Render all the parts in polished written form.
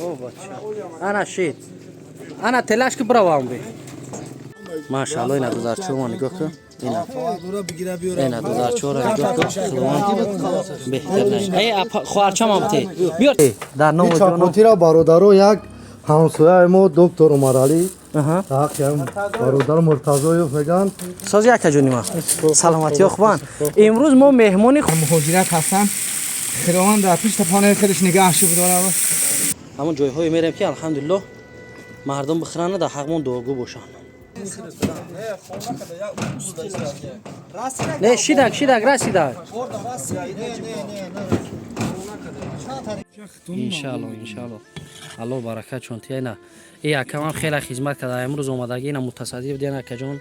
О, бача. Ана шид. Ана телашки бравам би. Машалло, ина дузарчума нигоҳ кун. Ина. Ина дузарчура нигоҳ кун. Худованд беҳтар не. Эй, хоҳарчам ҳам те. Биёр. Дар ном ҷоно. Чапотира, бародаро, як ҳамсояи мо, доктор Умаралӣ, ҳақиам бародар Муртазоев мегӯянд. Сози, акаҷони ма. Саломатиё хубанд. Имрӯз мо меҳмони муҳоҷират ҳастанд. Худованд дар пишта паноҳи худаш нигаҳшо бидорад. Ҳамон ҷойҳое мерем, ки алҳамдулиллоҳ, мардум бихӯранд, дар ҳақмон дуогӯ бошанд. Не, шидак, шидак, расидак. Иншалло, иншалло. Алло баракат чон тиена. И акамам хеле хизмат карда, имрӯз омадагӣ ина мутасаддӣ будиян, акаҷон.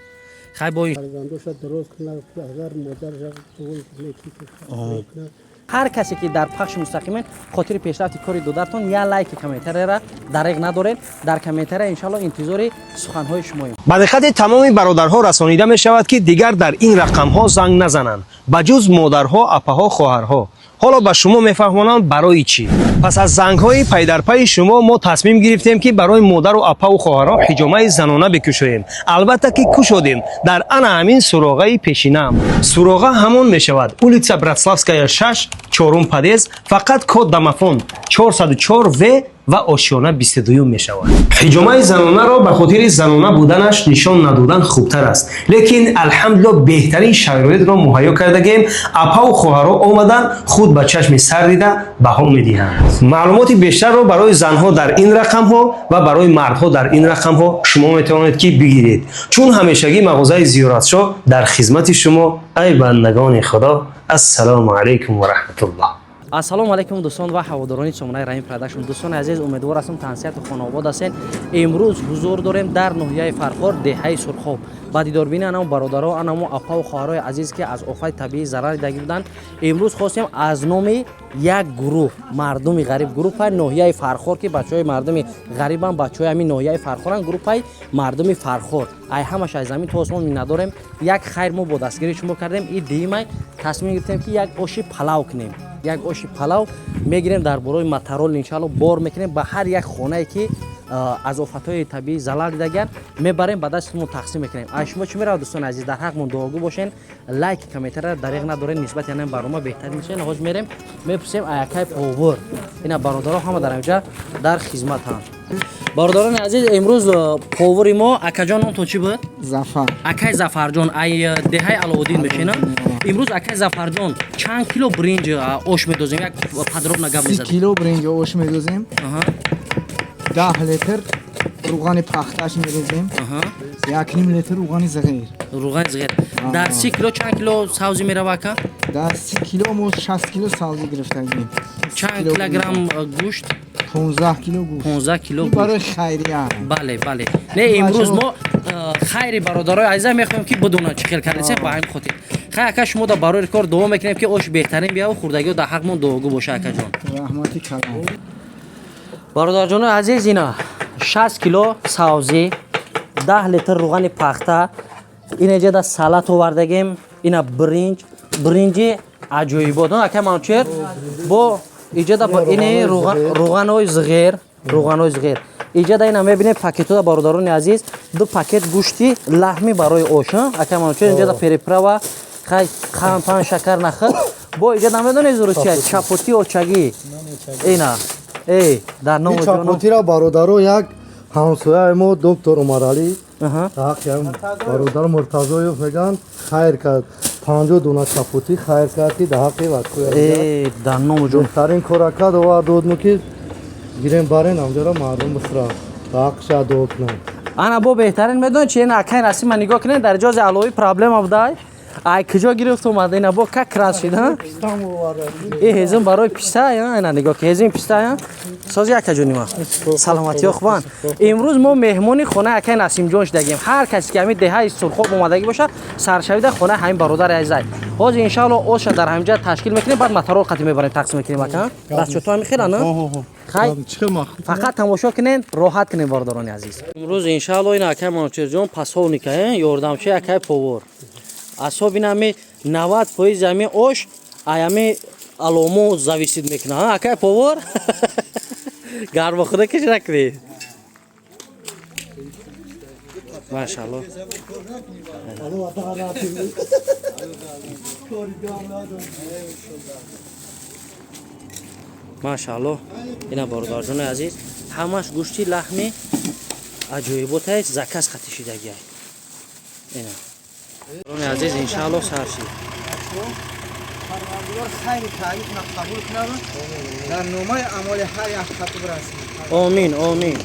Хай бо фарзандоша дуруст кунад, агар модарша кунад. Ҳар касе ки дар пахши мустақимен, хотири пешрафти кори додартон я лайки, комментарияра дареғ надоред. Дар комментария, иншалло, интизори суханҳои шумоем. Ба диққати тамоми бародарҳо расонида мешавад, ки дигар дар ин рақамҳо занг назананд, ба ҷуз модарҳо, апаҳо, хоҳарҳо. Ҳоло ба шумо мефаҳмонам, барои чӣ. Пас аз зангҳои пайдарпайи шумо мо тасмим гирифтем, ки барои модару апаву хоҳарҳо ҳиҷомаи занона бикушоем. Албатта ки кушодем дар ана ҳамин суроғаи пешинаам. Суроға ҳамон мешавад: улица Братславская, 6, чорум подъезд, фақат код домофон 404 в ва ошёна 22 мешавад. Ҳиҷомаи занонаро ба хотири занона буданаш нишон надодан хубтар аст, лекин алҳамдулилло, беҳтарин шароитро муҳайё кардагем. Апаву хоҳарҳо омадан, худ ба чашми сар дида, баҳо медиҳанд. Маълумоти бештарро барои занҳо дар ин рақамҳо ва барои мардҳо дар ин рақамҳо шумо метавонед, ки бигиред. Чун ҳамешагӣ мағозаи Зиёратшоҳ дар хизмати шумо, ай бандагони Худо. Ассалому алайкум ва раҳматуллоҳ. Ассалому алайкум, дӯстон ва ҳаводорони сомонаи Раҳим Продакшн. Дӯстони азиз, умедвор ҳастам, тансиҳату хонаобод ҳастед. Имрӯз ҳузур дорем дар ноҳияи Фархор, деҳаи Сурхоб, ба дидорбини анамо бародаро, анамо апаву хоҳарои азиз, ки аз офати табиӣ зарар дидагӣ буданд. Имрӯз хостем аз номи як гурӯҳ мардуми ғариб, группаи ноҳияи Фархор, ки бачаҳои мардуми ғарибанд, бачаҳои ҳамин ноҳияи Фархоранд, группаи мардуми Фархор, ай ҳамаш аз замин то осмон миннатдорем. Як хайр мо бо дастгирии шумо кардем и диимай тасмим гирифтем, ки як оши палав кунем. Як оши палав мегирем, дар борои мотороллер, иншалло, бор мекунем, ба ҳар як хонае, ки аз офатҳои табиӣ залал дидагиянд, мебарем, ба дасти мо тақсим мекунем. Аз шумо чӣ меравад, дӯстони азиз? Дар ҳақмон дуогӯ бошен, лайк, комментария дареғ надорен нисбати ҳамин барнома. Беҳтар мешен. Ҳоз мерем, мепурсем аякай повар. Ина бародаро ҳама дар ҳамҷа дар хизматанд. Бародарони азиз, имрӯз повари мо, акаҷон, номтон чӣ буд? Зафар. Акай Зафарҷон, ай деҳаи Алоуддин мешинам. Имрӯз, акай Зафарҷон, чанд кило бринҷ ош медозем? Як подробно гап 30 мезадем. кило бринҷ ош медозем, 10 литр руғани пахташ мерезем, 1,5 литр руғани зағир. Руғани зиғер. Дар 30 кило чанд кило савзӣ мерава, ака? Дар 30 кило мо 60 кило савзӣ гирифтагем. Чанд килограмм гӯшт? 15 кило гӯшт. 15 кило Ин гӯшт. Барои хайрия. Бале, не, имрӯз мо хайри бародарои азиза мехоҳем, ки бидонанд, чӣ хел кардесем. Ба ҳамин хотир, хай, ака, шумо да барои кор дуо мекунем, ки ош беҳтарин бияву хӯрдагиҳо дар ҳақмон дуогӯ боша, акаҷон. Раҳмати калом. Бародарҷонои азиз, ина 60 кило савзӣ, 10 литр руғани пахта, ина ҷада салат овардагем, ина бринҷ, бринҷи аҷоибот, ака Манучер, бо иҷада ини руғанои зиғер, руғанои зиғер. Иҷада ина мебинем пакетода, бародарони азиз, ду пакет гӯшти лаҳмӣ барои ош, ака Манучер. Иҷада приправа, хай, қанд, пан, шакар, нахӯд. Бо иҷада медонед зуру чи? Чапоти очагӣ. Ина эй дар ному ҷоно. Чапотира, бародаро, як ҳамсояи мо, доктор Умаралӣ, ҳақиам бародар Муртазоев мегӯянд, хайр кард. 50 дона чапотӣ хайр кард, ки дар ҳаққи вакӯя. Э, дар ному ҷон. Беҳтарин кора кард, овард, додму, ки гирем, барен, ҳамҷара мардум бихӯрад, ба ҳаққша дуо кунанд. Ана бо беҳтарин медонед чи? Ина, акай Насима, нигоҳ кунед, дар ҷози алови проблема будай, ай куҷо гирифт омада? Ина бо как раз шид, и ҳезум барои писта. Ина нигоҳ ки, ҳезуми писта сози. Акаҷони ма, саломатиё хубанд. Имрӯз мо меҳмони хонаи акай Насимҷон шудагем. Ҳар касе ки ҳамин деҳаи Сурхоб омадагӣ бошад, саршавида хонаи ҳамин бародари азизай. Ҳозир, иншаалло, ошша дар ҳаминҷа ташкил мекунем, баъд мотороллер қатӣ мебарем, тақсим мекунем. Ака, расчёто ҳами хела на? Хай, фақат тамошо кунен, роҳат кунен, бародарони азиз. Имрӯз, иншаалло, ин акай Манучерҷон пасовника, ёрдамчи акай повор. Асоб ин ҳами 90% ҳами ош аями. Аломо зависит мекунад. Акай повар? Гармо худа киш накунӣ. Машаалло. Машаалло. Ина бародарҷони азиз, ҳамаш гӯшти лаҳми аҷоиботае заказ хатишидагиай. Ина. Бародарони азиз, иншаалло сар шид. Парвардигор хайри таърифна қабул кунад, дар номаи амоли ҳар як хату бирасад. Омин, омин.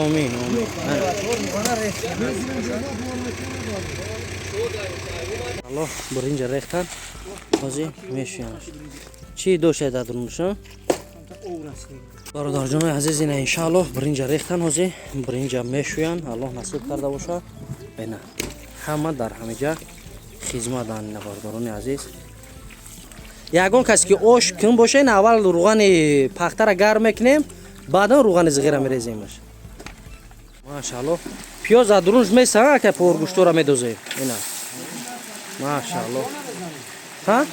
Омин, омин. Аллоҳ биринҷа рехтан, ҳозир мешӯянаш. Чӣ доштед дар дурунаш? Бародарҷонои азиз, ина иншааллоҳ биринҷа рехтан, ҳозир биринҷа мешӯян. Аллоҳ насиб карда бошад. Ина ҳама дар ҳамиҷа хизматанд, ина бародарони азиз. Ягон касе ки ош кун боша, ина аввал руғани пахтара гарм мекунем, баъдан руғани зиғира мереземаш. Машааллоҳ. Пиёз дар дурунаш меса, ака поргӯштора медозем. Ина. Машааллоҳ. Ҳа?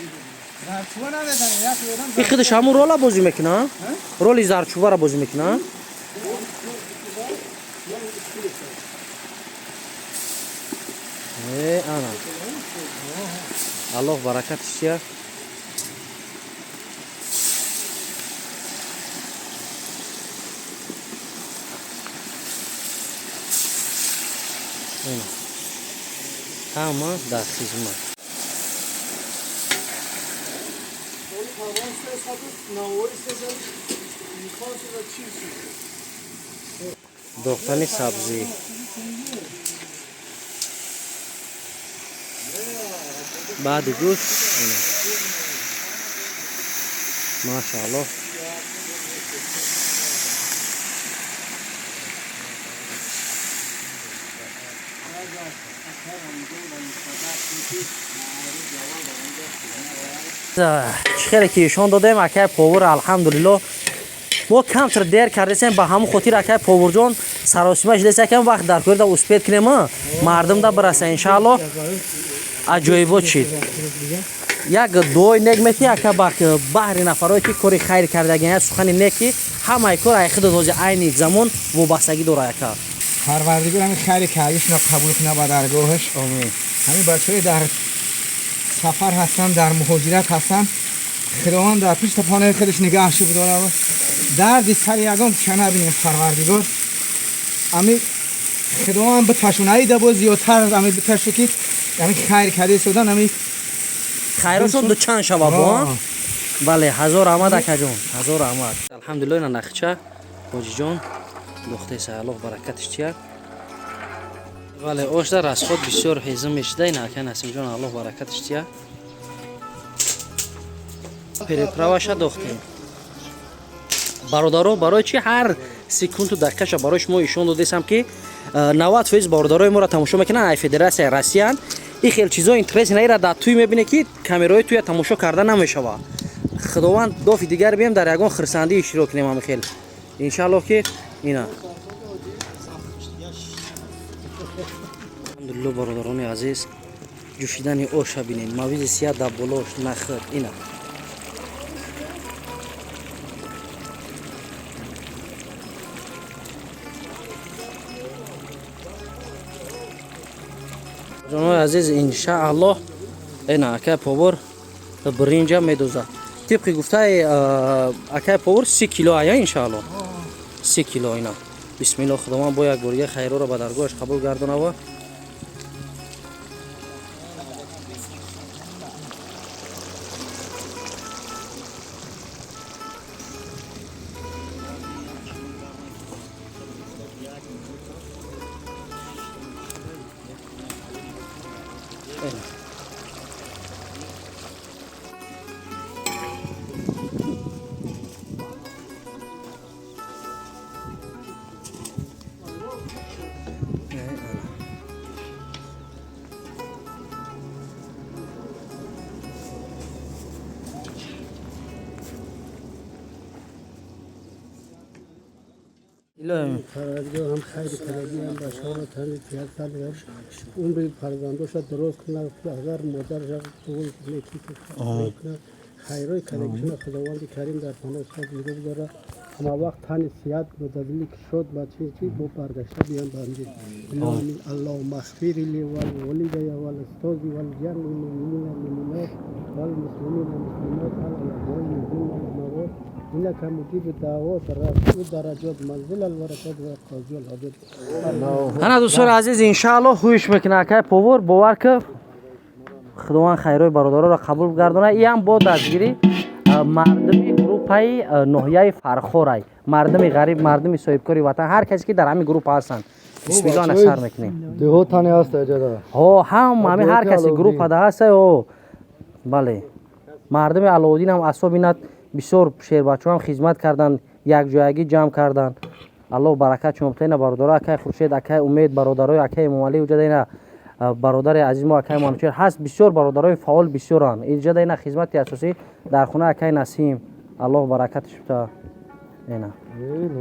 И худаш ҳамун рола бозӣ мекуна? Роли зарчӯбара бозӣ мекуна? Э, ана. Аллоҳ баракатиш диҳад. Ҳама дар хизмат. Дохтани сабзӣ. Баъди гӯшт. Машааллоҳ. Чӣ хеле ки ишон додем, акай повар, алҳамдулиллоҳ. Мо камтар дер кардесем, ба ҳамон хотир акай поварҷон саросима шудеса, кам вақт дар кӯрда успеть кунем, мардум да бираса, иншааллоҳ. Аҷоибот шид. Як дуои нек мети, ака, баҳри нафарое ки кори хайр кардагиан, як сухани нек ки ҳамаи кор ай худат ҳозир айни замон вобастагӣ дорад, ака. Парвардигор ҳамин хайри кардишро қабул кунад ба даргоҳаш. Омин. Ҳамин бачаҳои дар сафар ҳастанд, дар муҳоҷират ҳастанд, худованд дар пишти хонаи худаш нигаҳшо бидорад. Дарди сари ягон ча набинем, парвардигор. Ами худованд биташона, айда боз зиёдтар ами биташе ки ами хайр карда истодан ами хайрашон дучанд шава бо. Бале, ҳазор раҳмат, акаҷон, ҳазор раҳмат. Алҳамдулиллоҳ, ина нахча ҳоҷиҷон духтеса, Аллоҳ баракатиш диҳад. Бале, ошда расход бисёр ҳезм мешуда, ина ака Насимҷон, Аллоҳ баракатиш диҳад. Переправаша дохтем. Бародаро, барои чи ҳар секунду дақиқаша барои шумо ишон додесам ки 90% бародарои моро тамошо мекунанд ай Федератсияи Россиян. Ин хел чизо интерес наира дар туй мебине ки камераҳои туя тамошо карда намешавад. Худованд дофи дигар бием дар ягон хирсандӣ иштирок кунем ҳами хел. Иншааллоҳ ки ина. Алҳамдулиллоҳ, бародарони азиз, ҷӯшидани оша бинед, мавизи сия дар болош нахӯд ина. Ҷонои азиз, иншааллоҳ ина акай повар биринҷа медозад. Тибқи гуфтаи акай повар 30 кило ая, иншааллоҳ. 30 кило ина. Бисмиллоҳ, Худованд бо як борига хайроро ба даргоҳаш қабул гардонава. Илоҳи. Парвардигор ҳам хайри кардагӣ ҳам ба шоҳат ҳами тиҳат умри фарзандоша дуруст кунад, агар модарша дуои некӣ кунад, хайрои кардагишона Худованди Карим дар паноҳи худ нигоҳ дорад. Ҳама вақт тани сиҳат ба дили шод ба чи чи бо баргашта биён ба ҳамҷи. Аллоҳумма ғфир ли вал волидайя вал устози вал ҷамъи муъминина муъминот вал муслимина муслимот ал аҳёи минҳум вал амвот иннака муҷибу даъвот рафиу дараҷот манзилал баракот ва қозиул ҳоҷат. Ана, дӯстони азиз, иншаалло ҳуш мекунад акай повар. Бовар ки, Худованд хайрои бародароро қабул гардонад. Иам бо дастгирӣ мардуми группаи ноҳияи Фархорай, мардуми ғариб, мардуми соҳибкори ватан, ҳар касе ки дар ҳамин группа ҳастанд. Бисмилло, ана сар мекунем. Деҳот тани ҳаст аҷада. Ҳо, ҳам ҳами ҳар касе Алоуддин. Группада ҳаста. О, бале, мардуми Алоуддин ҳам асобинат бисёр шербачаҳам хизмат карданд, якҷоягӣ ҷамъ карданд. Аллоҳ баракат шумо битаина, бародаро, акай Хуршед, акай Умед, бародарои акай Эмомалӣ, уҷада ина бародари азизи мо акай Манучер ҳаст. Бисёр бародарои фаъол бисёранд инҷада. Ина хизмати асосӣ дар хонаи акай Насим, Аллоҳ баракаташ бита. Ина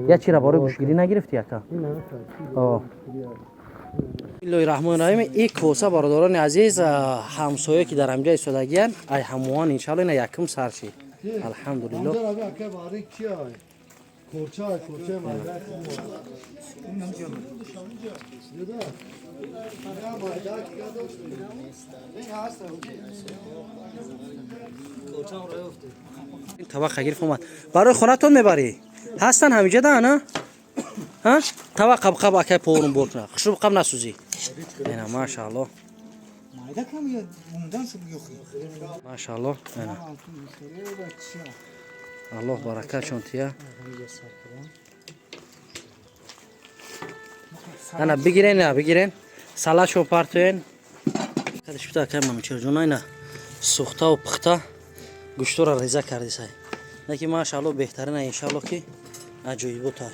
як чира барои гӯшгирӣ нагирифтӣ, ака? О. Бисмиллоҳи раҳмони раҳим. И коса, бародарони азиз, ҳамсоя ки дар ҳамҷа истодагиян, ай ҳамоан, иншалло, ина якум сар шид, алҳамдулилло. Корча, корча майда. Ин табақа гирифт омад. Барои хонатон мебарӣ? Ҳастан ҳамиҷа да ана ҳа таба қабқаб акай поварум бор куна. Хушруб қаб насӯзӣ. Ина, машаалло. Майда кам я мундан шуд юхи. Машаалло, ина Аллоҳ баракатшон тия. Ана бигирен, ина бигирен, салатшо партоен. Кадишбита, акай Мамичерҷон, ина сӯхтаву пухта гӯштора реза кардисай. Наки, машаалло, беҳтарина, иншаалло, ки аҷоиботай.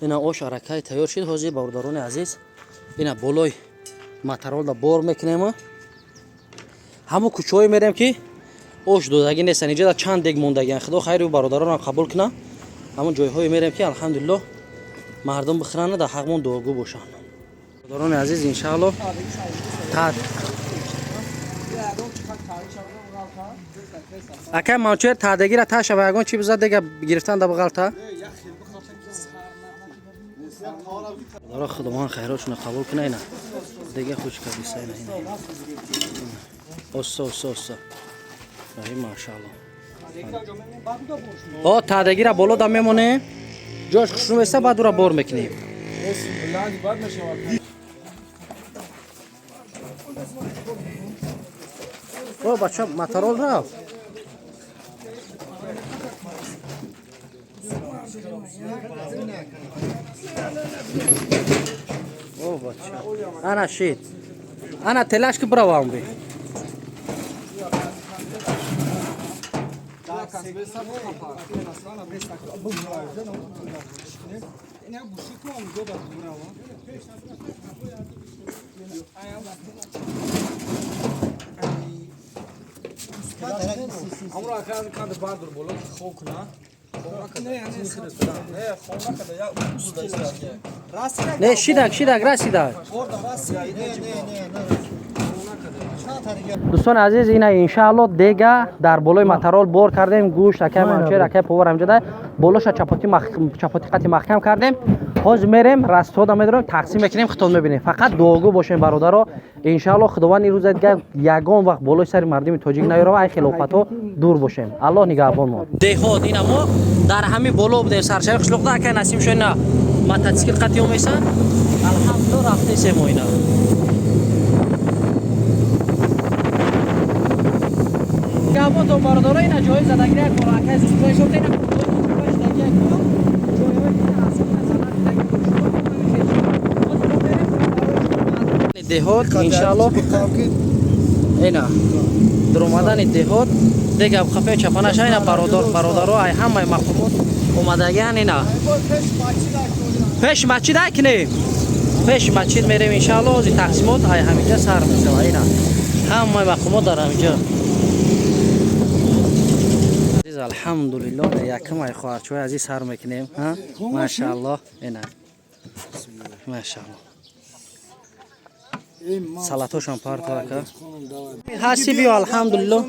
Ина ош аракай тайёр шид. Ҳозир, бародарони азиз, ина болои моторолда бор мекунем, ҳамон кӯчаҳое мерем, ки ош додагӣ нестан. Инҷа чанд дег мондагиан. Худо хайри бародаронам қабул куна. Ҳамон ҷойҳое мерем, ки алҳамдулилло мардум бихӯранд, дар ҳақмон дуогӯ бошанд. Бародарони азиз, иншаалло, та акай Манчуер таъдагира ташава, ягон чи бизад, дега гирифтан да бағалта. Бародаро, Худованд хайротшона қабул куна. Ина дега хуш кардиса, ина, ина оста, оста, оста. Ай, машаалло. О, таъдагира боло да мемонем, ҷош хушрӯ места, баъд ура бор мекунем. О, бача, моторол рафт. О, бача, ана шид, ана телашки бравам би. Амро акан канд бардор боло хо куна. Не, хо накада, я Не, шидак, шидак, расидак. Дӯстони азиз, ина иншаалло дега дар болои моторол бор кардем гӯшт. Акай Манучер, акай повар ҳамҷода болоша чапоти чапоти қати маҳкам кардем. Ҳозир мерем, растода медорем, тақсим мекунем, хитон мебинем. Фақат дуогӯ бошем, бародаро. Иншаалло, Худованд ин рӯза дигар ягон вақт болои сари мардуми тоҷик наёрава, ай хилофатҳо дур бошем. Аллоҳ нигаҳбон мо. Деҳот, ина мо дар ҳамин боло будем, саршави қишлоқда. Акай Насим шо ина мототсикл қати омеса. Алҳамдулилло, рафтесем мо ина. Нигаҳбонтон, бародаро. Ина ҷои задагӣ як бор акай зудкунӣ шуд. Ина ҷойҳои як бор ҷойҳое ки асл деҳот, иншаалло, ина дуромадани деҳот, дега қафе чапанаша. Ина бародар, бародаро, ай ҳамаи мақомот омадагиан. Ина пеш масҷид ай кинем, пеш масҷид мерем, иншаалло. Ҳозир тақсимот ай ҳаминҷа сар мешава. Ина ҳамаи мақомот дар ҳаминҷа. Алҳамдулиллоҳ, якум ай хоҳарчои азиз сар мекунем. Машааллоҳ, ина, машааллоҳ, салатошам парто, ака. Ҳасти, биё, алҳамдулиллоҳ,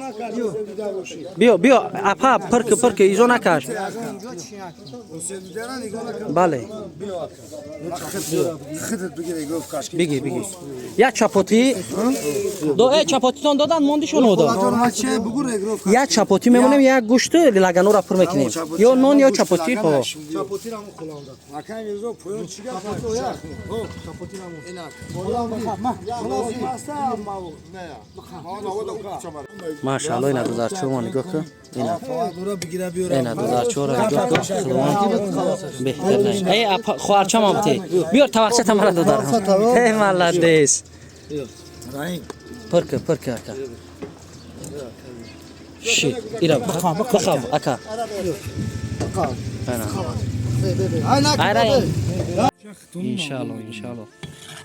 биё, биё, апа, пирки, пирки, изо накаш. Бале, биги, биги, як чапотӣ до, э, чапотитон додан мондишон одо. Як чапотӣ мемонем, як гӯшту лаганора пур мекунем, ё нон, ё чапотӣ, ҳо. Машаалло, ина дузарчумо нигоҳ кун, ина, ина дузарчуро нигоҳ кун. Худованд беҳтар. Эй, хоҳарчамам, те биёр тавақчата мара додарам. Эй, молодец, пур кун, пур кун, ака. Ши ира бихав, ака. Иншаалло, иншаалло,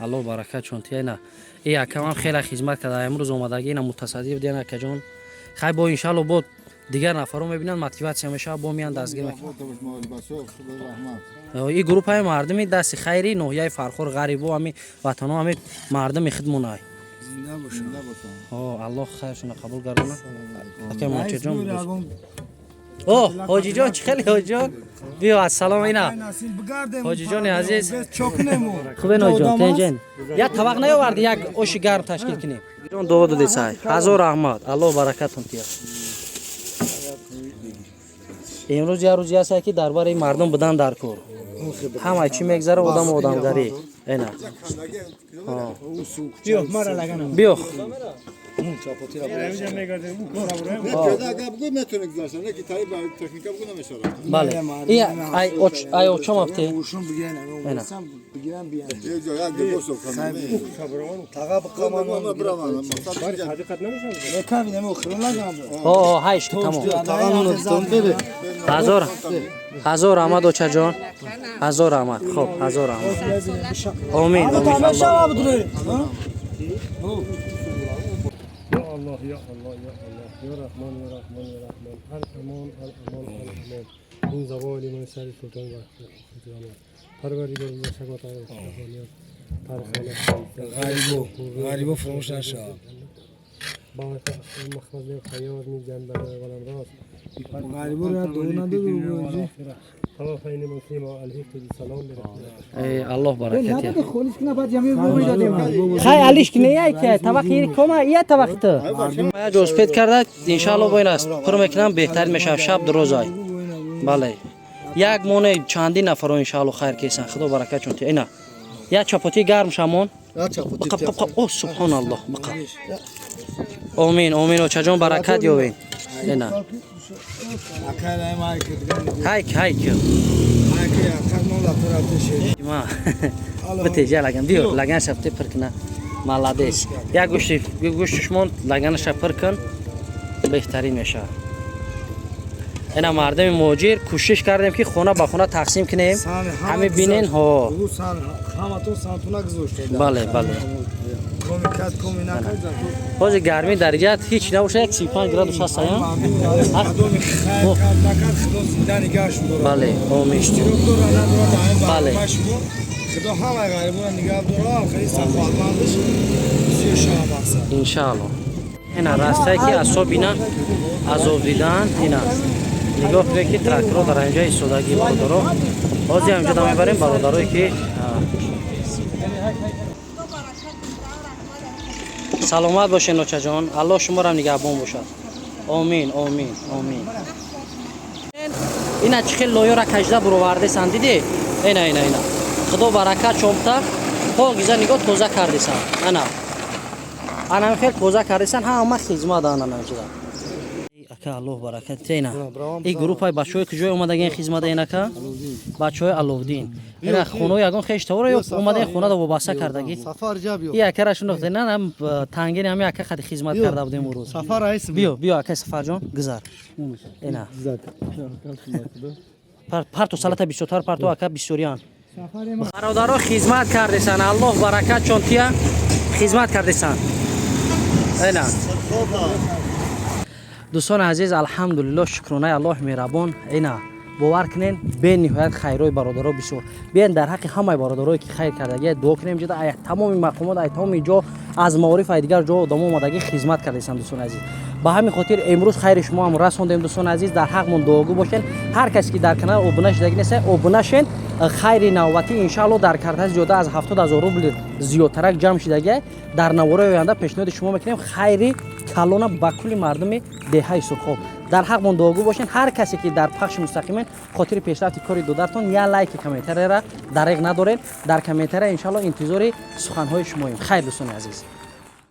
аллоҳ баракат чон тиена. И акамам хеле хизмат карда, имрӯз омадагӣ, ина мутасаддӣ будиан, акаҷон. Хай, бо иншаалло, бо дигар нафаро мебинанд, мотиватсия мешавад, бо меян, дастгир мекунанд. И группаи мардуми дасти хайри ноҳияи Фархор, ғарибо, ҳами ватано, ҳами мардуми хидмонай. Аллоҳ хайршона қабул гардонад. Акай Мончеҷон, о, ҳоҷиҷон, чӣ хеле, ҳоҷиҷон, биё, ассалом, ина ҳоҷиҷони азиз, хубен, ҳоҷиҷон, тенҷен? Як табақ наёварди, як оши гарм ташкил кунем. Ҷон, дуо додед, сай, ҳазор раҳмат, аллоҳ баракатон тиёд. Имрӯз як рӯзе ҳаст, ки дар бари мардум будан дар кор, ҳама чӣ мегзара, одаму одамгарӣ, ина биё. Бале, ай очам афте. Ҳайш, тамом. Ҳазор, ҳазор раҳмат, очаҷон, ҳазор раҳмат. Хоб, ҳазор раҳмат. Омин, омин. یا الله، یا الله، یا الله، یا رحمان، یا رحمان، یا رحمان، الامان، الامان، الامان. این زوالی من سر سلطان و پروردگار مشکات. غریبو غریبو فروش نشد. مخرج خیاط می جنبه والامراض. غریبو را دو ندو. توفین مسلم و الحق بالسلام. Аллоҳ баракат. Хай, алиш ки не, ки табақ ири кома, я табақ ту я ҷоспед карда, иншаалло, бо ин аст пур мекунам, беҳтарин мешавад, шаб дурӯзай. Бале, як моне чандин нафаро, иншаалло, хайр кесан. Худо баракат чун ина як чапоти гарм шамон. О, субҳоналлоҳ, биқа. Омин, омин, очаҷон, баракат ёбен. Ина ҳайк, ҳайк, ма битеҷа лаган, биё, лаганаша бите, пир кина. Молодец, як гӯшти, гӯштишмон, лаганаша пир кун, беҳтарин мешавад. Ина мардуми муҳоҷир кӯшиш кардем, ки хона ба хона тақсим кунем, ҳами бинен, ҳо. Бале, бале, ҳозир гармӣ дараҷаат ҳеҷ набошад, як 35 градус ҳаст. Бале, омин. Бале. Худо ҳамаи ғарибонро нигаҳ дора, хеле саховатмандаш бисёр шава мақсад. Иншаалло. Ина растае, ки асоб ина азоб дидан, ина нигоҳ кунед, ки тракторо дар инҷа истодагӣ, бародаро. Ҳозир ҳаминҷо да мебарем бародарое, ки саломат бошед, ночаҷон, аллоҳ шуморо нигаҳбон бошад. Омин, омин, омин. Ина чӣ хел лоёра кажда буровардесан, дидӣ? Ина, ина, ина, худо баракат чомта, покиза, нигоҳ, тоза кардесан. Ана, анами хел тоза кардесан, ҳама хизмат ана намҷида. Ака, аллоҳ баракат. Ина и группаи бачаҳое, ки ҷой омадаген хизмата, ин ака бачаҳои Аловдин, ина хонаи ягон хештавора ё омадаен хонада вобаста кардагӣ. И акара шинохте, на тангини ҳами ака хади хизмат карда будем урӯз. Биё, биё, ака Сафарҷон, гузар. Ина парту салата бисёртар парту, ака, бисёриян. Бародаро хизмат кардесан, аллоҳ баракат чон тия, хизмат кардесан. Ина. Дӯстони азиз, алҳамдулилло, шукронаи Аллоҳ меҳрабон. Ина, бовар кунен, бениҳоят хайрои бародаро бисёр. Биен, дар ҳаққи ҳамаи бародарое, ки хайр кардагия, дуо кунем. Ҷида ай тамоми мақомот, ай тамоми ҷо, аз маориф, ай дигар ҷо одамо омадагӣ хизмат кардастанд. Дӯстони азиз, ба ҳамин хотир имрӯз хайри шумо ҳам расондем. Дӯстони азиз, дар ҳақмон дуогӯ бошен. Ҳар касе ки дар канал обуна шудагӣ неста, обуна шен. Хайри навбатӣ, иншаалло, дар карта зиёда аз 70 000 рубл зиёдтарак ҷамъ шудагия. Дар навораи оянда пешниҳоди шумо мекунем хайри калона ба кулли мардуми деҳаи Сурхоб. Дар ҳақмон дуогӯ бошен. Ҳар касе ки дар пахши мустақимен, хотири пешрафти кори додаратон я лайки, комментарияра дареғ надоред. Дар комментария, иншаалло, интизори суханҳои шумоем. Хайр, дӯстони азиз.